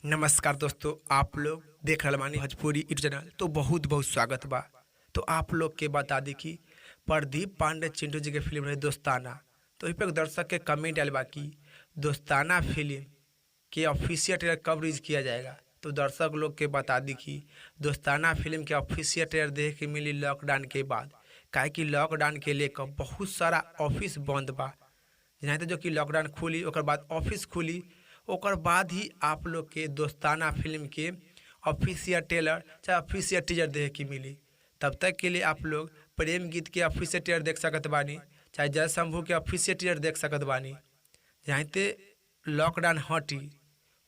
नमस्कार दोस्तों, आप लोग देख रहल बानी भोजपुरी यूट्यूब चैनल, तो बहुत बहुत स्वागत बा। तो आप लोग के बता दी कि प्रदीप पांडे चिंटू जी के फिल्म रहे दोस्ताना, तो पर दर्शक के कमेंट आयल बा कि दोस्ताना फिल्म के ऑफिशियल ट्रेलर कब रिलीज किया जाएगा। तो दर्शक लोग के बता दी कि दोस्ताना फिल्म के ऑफिशियल ट्रेलर देखे के मिली लॉकडाउन के बाद, काहे कि लॉकडाउन के लेकर बहुत सारा ऑफिस बंद बा। तो जो कि लॉकडाउन खुली ओकर बाद ऑफिस खुली, ओकर बाद ही आप लोग के दोस्ताना फिल्म के ऑफिशियल ट्रेलर चाहे ऑफिशियल टीजर देखे के मिली। तब तक के लिए आप लोग प्रेम गीत के ऑफिशियल ट्रेलर देख सकत बानी, चाहे जय शंभू के ऑफिशियल ट्रेलर देख सकत बानी। जहाँ लॉकडाउन हटी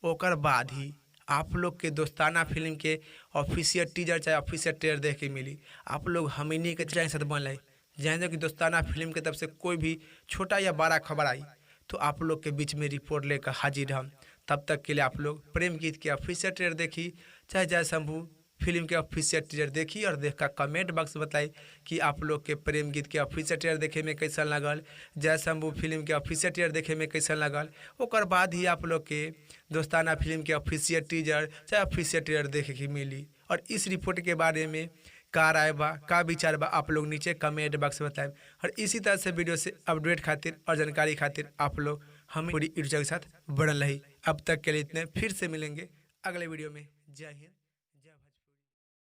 ओकर बाद ही आप लोग के दोस्ताना फिल्म के ऑफिशियल टीजर चाहे ऑफिशियल ट्रेलर देखे के मिली। आप लोग हमनी के चैनल साथ बनल जाए कि दोस्ताना फिल्म के तरफ से कोई भी छोटा या बड़ा खबर आई तो आप लोग के बीच में रिपोर्ट लेकर हाजिर हम। तब तक के लिए आप लोग प्रेम गीत के ऑफिशियल ट्रेलर देखी, चाहे जय शंभू फिल्म के ऑफिशियल ट्रेलर देखी और देख कर कमेंट बॉक्स बताई कि आप लोग के प्रेम गीत के ऑफिशियल ट्रेलर देखे में कैसा लगल, जय शंभू फिल्म के ऑफिशियल ट्रेलर देखे में कैसा लगल। ओकर बाद ही आप लोग के दोस्ताना फिल्म के ऑफिशियल टीजर चाहे ऑफिशियल ट्रेलर देखे के मिली। और इस रिपोर्ट के बारे में का राय बा, का विचार बा, आप लोग नीचे कमेंट बॉक्स में बताएं। और इसी तरह से वीडियो से अपडेट खातिर और जानकारी खातिर आप लोग हम पूरी यूट्यूब के साथ बढ़ल रही। अब तक के लिए इतने, फिर से मिलेंगे अगले वीडियो में। जय हिंद।